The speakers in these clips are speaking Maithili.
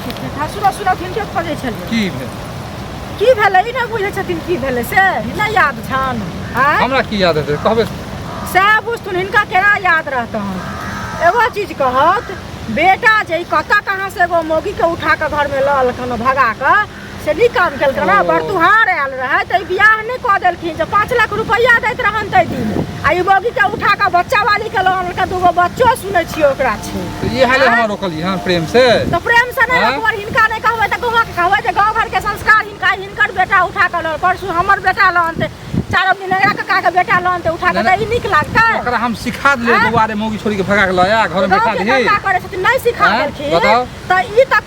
ठेठा सुनऽ सुनऽ हिनके खोजै छलियै। की भेल? की भेलै ई नहि बुझै छथिन की भेलै से नहि याद छनि आँय? हमरा की याद हेतै कहबै? सएह बुझथुन हिनका केना याद रहतन। एगो चीज कहत बेटा जे ई कतऽ कहाँ से एगो मौगीके उठा कऽ घरमे लऽ अलखन भगा कऽ, से नीक काम केलकन। ओ। बरतुहार आयल रहै तऽ ई बियाह नहि कऽ देलखिन जे 5 लाख रुपैआ दैत रहन ताहि दिन, आ ई मौगीके उठा कऽ बच्चा वालीके लऽ अनलकन। दूगो बच्चो सुनै छियै ओकरा छै। तऽ इएह लेल हमरा रोकलियै हँ प्रेम से? तऽ प्रेम से नहि आँय? रोकबै, हिनका नहि कहबै तऽ गाँवके कहबै जे गाँव घरके संस्कार हिनका हिनकर बेटा उठा कऽ लऽ परसू हमर बेटा लऽ अनतै, चारो दिन एकरा कका के बेटा लऽ अनतै उठा कऽ, नहि, तऽ ई नीक लागतै? ओकरा हम सिखा देलियै आँय? बौआ रे, मौगी छोड़ी के भगा के लऽ आ घर में बैठा गाँवके दही। गन्दा करै छथिन, नहि सिखा आँय? देलखिन बताउ। तऽ ई तऽ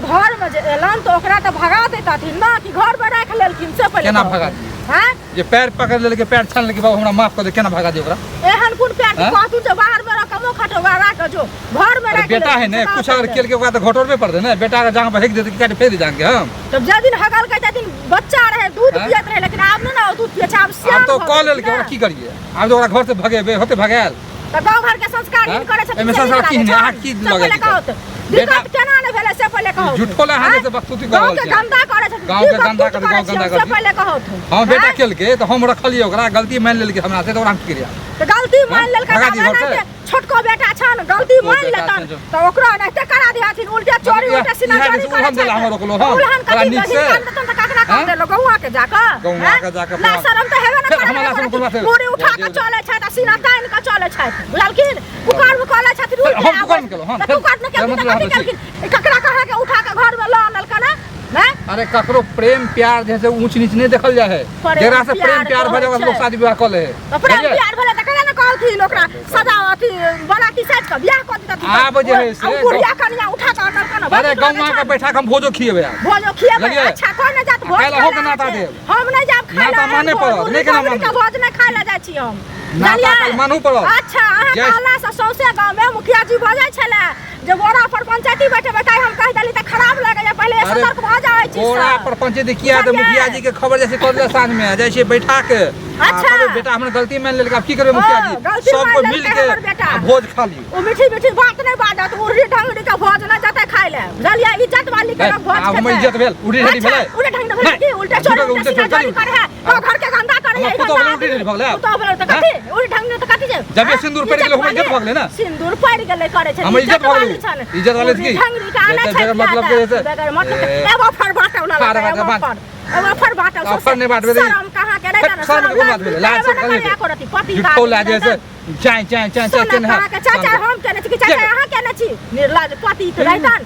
घरमे जे एलनि तऽ ओकरा तऽ भगा दैतथिन ने कि घरमे राखि लेलखिन से पहिले केना कहू। भगा दियै? आँय? जे पैर पकड़ लेलकै, पैर छान लेलकै, बाबू हमरा माफ कऽ दे, केना भगा दियै ओकरा? एहन कोन पैर आँय? कहतू जे बाहर में रह कमो खटो राख जो घर में अरे राख बेटा है ने, कुछ अगर केलकै ओकरा तऽ घटोरबे पड़तै ने। बेटा के जांग पर हेक देतै कि काटि फेंक दे जांग के हम। तब जे दिन हगलकै तै दिन बच्चा रहे, दूध आँय? पियत रहे, लेकिन आब नहि ने ओ दूध पियै छै, आब सियान आब तऽ भऽ कऽ गेलखिन लेलकै, ने। ओकरा की करियै आब? तऽ ओकरा घर से भगेबै होते भगायल। तऽ गाँव घर के संस्कार आँय? हीन करै छथिन एहिमे से नीक संस्कार की लागै हने? अहाँ छनि? की से लगै पहिले छै? कहू तऽ बेटा- दिक्कत केना नहि भेलै से पहिले कहू। झूठो ला अहाँ आँय? जैसे बकतूती कऽ गाँव रहल के छियै। गंदा करै छथिन, गाँव की के गंदा बकतूत करै, करै गाँव गंदा छियै से करै। पहिले कहू तऽ। हम बेटा आँय? केलकै तऽ हम रखलियै ओकरा, गलती मानि लेलकै हमरा से, तऽ ओकरा हम की करियै? तऽ गलती मानि लेलकै भगा तऽ दी घर से? एनाहिते छोटको बेटा छनि, गलती छोटको मानि बेटा लेतनि छनि जो। तऽ ओकरो एनाहिते करा दिहथिन, उल्टे चोरी इएह- उल्टे सीना इएह चोरी जे करै उल्हन देला छथि। हमर रोकलहुँ हम। उल्हन बड़ा कथी नीक से। हिनका देतनि तऽ ककरा आँय? कहतै लोक? गौआँ के जाकऽ? गौआँ आँय? के जाकऽ ला पूरा- शरम तऽ हेबे ने फेर करै हमरा लाशम कोनो बात है, मुड़ी उठा कऽ चलै छथि आ सीना तानि कऽ चलै छथि, बुझलखिन? कुकर्म कऽ लै छथिन फेर उल्टे हम आबै। कुकर्म केलहुँ, हम तऽ फेर- कुकर्म फेर केलखिन तऽ मतलब कथी हम छी। केलखिन? ई ककरा कहाँ के उठा कऽ घरमे लऽ आनलकनि हँ? आँय? अरे ककरो प्रेम प्यार जैसे ऊंच नीच नहीं देखल जाए है। प्रेम जरा से प्रेम प्यार प्यार भऽ जाए कहै लोग छै। शादी विवाह कऽ ले है। तऽ प्रेम बुझलियै? प्यार भेलै तऽ केना ने कहलखिन ओकरा सजा अथी बराती साजि कऽ बियाह कऽ दितथिन। आब जे है से आ बुढ़िया कनिया उठा कऽ आनलकनि हँ, बड़ अरे नीक लगै गौवा के छनि। बैठा के हम भोजो खिएबै आब। भोजो खिएबै? बुझलियै? अच्छा, कोइ नहि जात भोज काल्हि खाय अहूँके लए नाता अहाँ छै। देब। हम नहि जायब खाय नाता लए, माने भोज, पड़त, मुर्गी नहि केना बकरी के मानबै? भोज नहि खाय लए जाइ छी हम। नाता बुझलियै? काल्हि मानू पड़त। अच्छा, अहाँ जय- कहला से सौंसे गाँव में मुखिया जी बजै छलै जे बोरा पर पंचायती बैठेबै, ताहि हम कहि देली तऽ खराब लगैया, पहिले अरे, सतर्क भऽ जाइ छी। बोरा पर पंचायती किया तऽ बुझलियै? मुखिया जी के खबर जैसे कऽ देले, साँझ में जाइ छियै बैठा के आ अच्छा। कहबै, बेटा हमर गलती मानि लेलकै, आब की करबै मुखिया जी? ओ, गलती सब मानि कोइ मिल लेलकै के हमर बेटा। आ भोज खा लियौ। ओ मीठी मीठी बात नहि बाजत, उर्री ढंगरी के भोज नहि जतै खाय ले, बुझलियै? इज्जत वाली के लोग भोज आब हमर खेतै। इज्जत भेल, उर्री ढंगरी अच्छा, भेलै? उर्री ढंगरी भेलै नहि, की? उल्टे चोरी झूठो के उल्टे उल्टे सीना चोरी चोरी करे है, तो घर के गंदा करे है, हमर पुतोह गंदा भेलै, उल्टी ढंगरी भऽ गेलै। पुतोह भेलै तऽ कथी? उर्री ढंगरी तऽ कथी छै? जबे आँय? सिन्दूर पड़ि गेलै, हमर इज्जत भऽ गेलै ने? सिन्दूर पड़ि गेलै करै छै, हमर इज्जत भऽ गेलै। वाली छनि। इज्जत वाली उर्री की? ढंगरी के आनै जते छै बगैर मतलब के जैसे- बगैर मतलब के। ए। एगो फर बाटौ ना फाड़ लगै, बाटौ, एगो बाँट। फर, एगो फर बाटौ। अफर नहि बाँटबै तऽ- शरम कहाँ के नहि जाने, शरम के कोन बात भेलै? लाज से नहि करै करे एको रत्ती, पति झूठो आदमी लाज नहि जैसे चाय चाय चाय चाय सोना केने कहाँ के चाचा हम केने छी कि चाचा अहाँ केने छी? निर्लज पति के रहितन।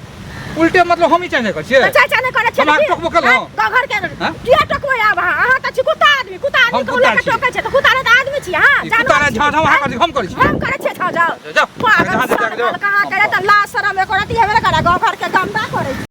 उल्टे मतलब हम ही चाय करै छियै? तऽ चाचा नहि करै छियै हम अहाँके की? टोकबो केलहुँ? आँय, गाँव घर के हाँ? किया टोकबै आब अहाँ? अहाँ तऽ छी कुत्ता आदमी, कुत्ता आदमी हम के कुत्ता लऽ कऽ छी। टोकै छै तऽ कुत्ता नहि तऽ आदमी छी अहाँ, ई जानवर कुत्ता नहि छी। झाँ झाँ अहाँ करै छी, हम करै छी। हम करै छियै झाँ झाँ। जाउ पागल जहाँ से सन जाउ। कहाँ करे तऽ लाज शरम एको रत्ती हेबे नहि करे, गाँव घर के गंदा करै छै।